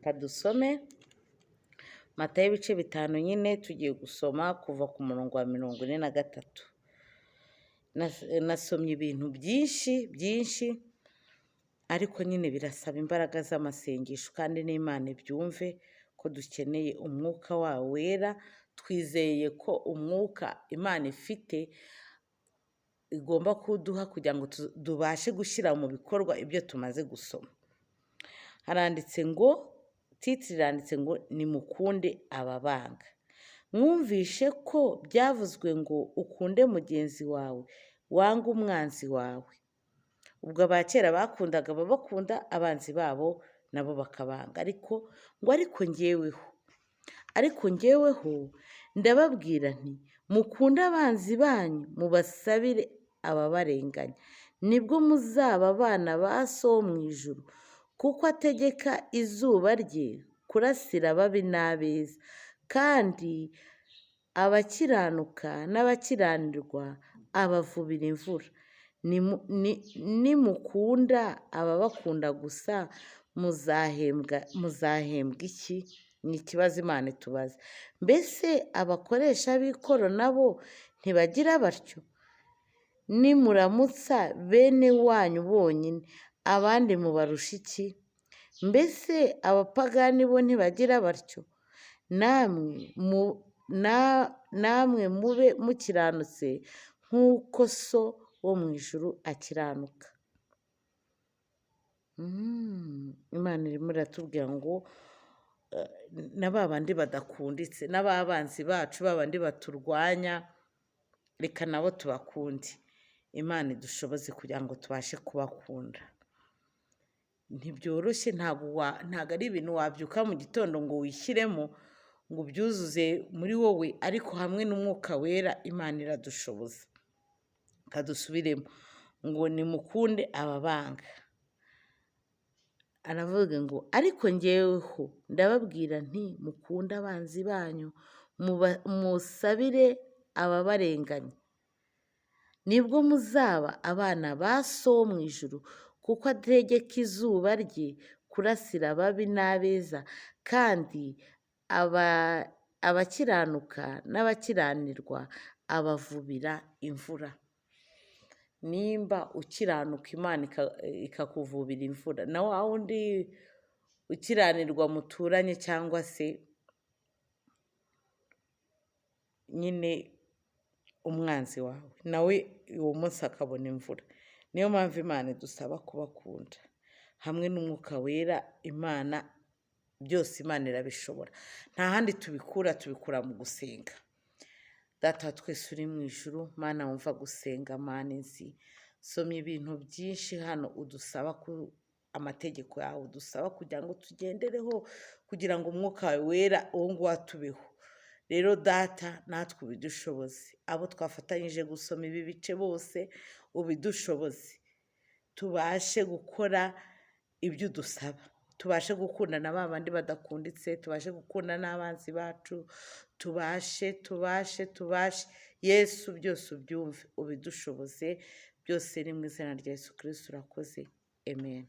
Kadusome Matayo ibice 5 nyine, tugiye gusoma kuva ku murongo wa 43. Nasomye ibintu byinshi byinshi, ariko nyine birasaba imbaraga z'amasengesho, kandi n'Imana ibyumve ko dukeneye umwuka wawo wera. Twizeye ko umwuka Imana ifite igomba kuduha kugira ngo tubashe gushyira mu bikorwa ibyo tumaze gusoma. Haranditse ngo, titre iranditse ngo: "Nimukunde ababanga." Mwumvishe ko byavuzwe ngo: "Ukunde mugenzi wawe, wange umwanzi wawe." Ubwo abakera bakundaga ababakunda, abanzi babo nabo bakabanga. Ariko ngo ariko njyeweho ndababwira nti: "Mukunde abanzi banyu, mubasabire ababarenganya. Nibwo muzaba abana ba So wo mu ijuru, kuko ategeka izuba rye kurasira ababi n'abeza, kandi abakiranuka n'abakiranirwa abavubira imvura. Nimukunda ababakunda gusa, muzahembwa iki?" Ni ikibazo Imana itubaza. "Mbese abakoresha b'ikoro nabo ntibagira batyo? Nimuramutsa bene wanyu bonyine, abandi mubarusha iki? Mbese abapagani bo ntibagira batyo? Namwe mube mukiranutse nk'uko So wo mu ijuru akiranuka." Imana irimo iratubwira ngo na ba bandi badakunditse, n'ababanzi bacu, ba bandi baturwanya, reka nabo tubakunde. Imana idushoboze kugira ngo tubashe kubakunda. Ntibyoroshye, ntabwo ari ibintu wabyuka mu gitondo ngo wishyiremo, ngo ubyuzuze muri wowe, ariko hamwe n'Umwuka Wera Imana iradushoboza. Kadusubiremo ngo: "Nimukunde ababanga." Aravuga ngo: "Ariko njyeweho ndababwira nti: mukunde abanzi banyu, musabire ababarenganya. Nibwo muzaba abana ba So wo mu ijuru, kuko ategeka izuba rye kurasira ababi n'abeza, kandi abakiranuka n'abakiranirwa abavubira imvura." Nimba ukiranuka, Imana ikakuvubira imvura, na wa wundi ukiranirwa muturanye cyangwa se nyine umwanzi wawe, nawe uwo munsi akabona imvura. Niyo mpamvu Imana idusaba kubakunda. Hamwe n'Umwuka Wera, Imana byose, Imana irabishobora. Nta handi tubikura, tubikura mu gusenga. Data wa twese uri mu ijuru, Mana wumva gusenga, Mana nzi, somye ibintu byinshi hano udusaba ku amategeko yawe, udusaba kugira ngo tugendereho, kugira ngo Umwuka wawe Wera uwo nguwo atubeho. Rero Data, natwe ubidushoboze, abo twafatanyije gusoma ibi bice bose ubidushoboze, tubashe gukora ibyo udusaba, tubashe gukunda na ba bandi badakunditse, tubashe gukunda n'abanzi bacu, tubashe, tubashe, tubashe. Yesu, byose ubyumve, ubidushoboze byose. Ni mu izina rya Yesu Kirisito, urakoze, amen.